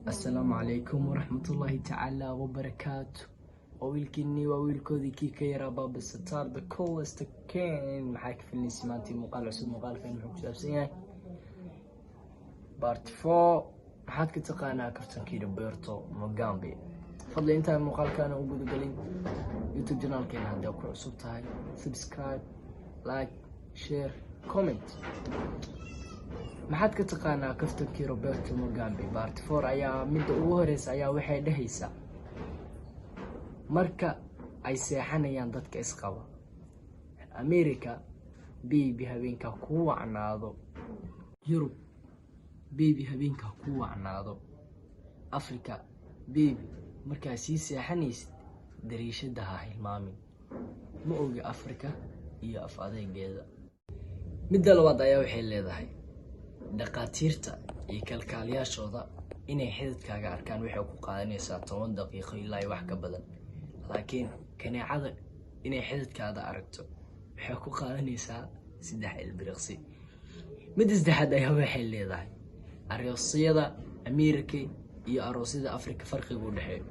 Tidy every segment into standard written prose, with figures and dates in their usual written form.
Asalaamu calaykum waraxmatullaahi tacaala wabarakaatu. Waa wiilkiinii, waa wiilkoodii, kii ka yaraa, Baaba Sataar, the coolest king. Maxaa ka filinaysa maantii? Muuqaal cusub. Muuqaalkan muxuu ku saabsan yahay? Part 4, maxaad ka taqaanaa kaftankii Roberto Mugabe? Fadlan, intaan muuqaalkaana u gudagelin, YouTube channelkeena haddii ku cusub tahay, subscribe, like, share, comment. Maxaad ka taqaanaa kaftankii Roberto Mugabe part 4 ayaa midda ugu horeysa ayaa waxay dhehaysaa: marka ay seexanayaan dadka isqaba America, "Baby, habeenkaa kuu wacnaado." Yurub, "Baby, habeenkaa kuu wacnaado." Africa, "Baby, markaa sii seexanaysid dariishada ha hilmaamin." Ma ogi Africa iyo af adeegeeda. Midda labaad ayaa waxay leedahay: dhaqaatiirta iyo kalkaaliyaashooda inay xididkaaga arkaan waxay ku qaadanaysaa 10 daqiiqo ilaa iyo wax ka badan, laakiin kaneecada inay xididkaada aragto waxay ku qaadanaysaa 3 ilbiriqsi. Midda saddexaad ayaa waxay leedahay: aroosyada America iyo aroosyada Africa farqiga u dhexeeyo.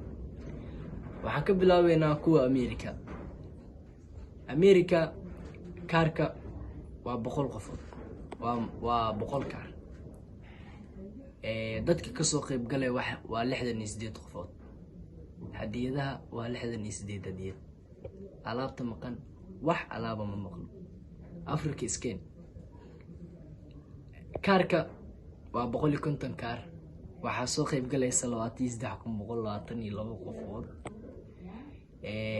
Waxaan ka bilaabeynaa kuwa America. America kaarka waa 100 qofood, waa 100 kaar. Dadka kasoo qeyb galay waa 68 qofood. Hadiyadaha waa 68 hadiyad. Alaabta maqan, wax alaaba ma maqno. Africa sken kaarka waa 150 kaar. Waxaa soo qeyb galaysa 23,122 qofood.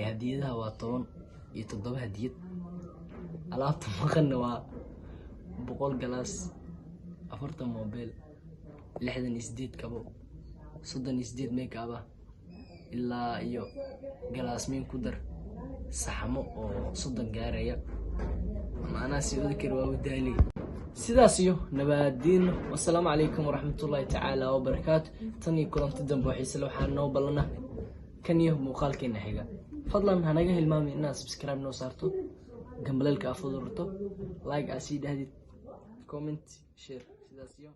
Hadiyadaha waa 17 hadiyad. Alaabta maqanna waa 100 galaas, 40 mobile, 68 kabo, 38 make up ah, ilaa iyo galaasmiin ku dar, saxamo oo 30 gaaraya. Macnaha si wadi kari waa u daaliy. Sidaas iyo nabaadiino. Wasalaamu calaykum waraxmatullaahi tacaala wabarakaatu. Tan iyo kulanti dambe oo xiise leh, waxaa noo ballana kan iyo muuqaalkeena xiga. Fadlan hanaga hilmaamin inaad subscribe noo saarto, gambaleelka aad fudurto, like aad sii dhahdid, comment, share. Sidaas iyo.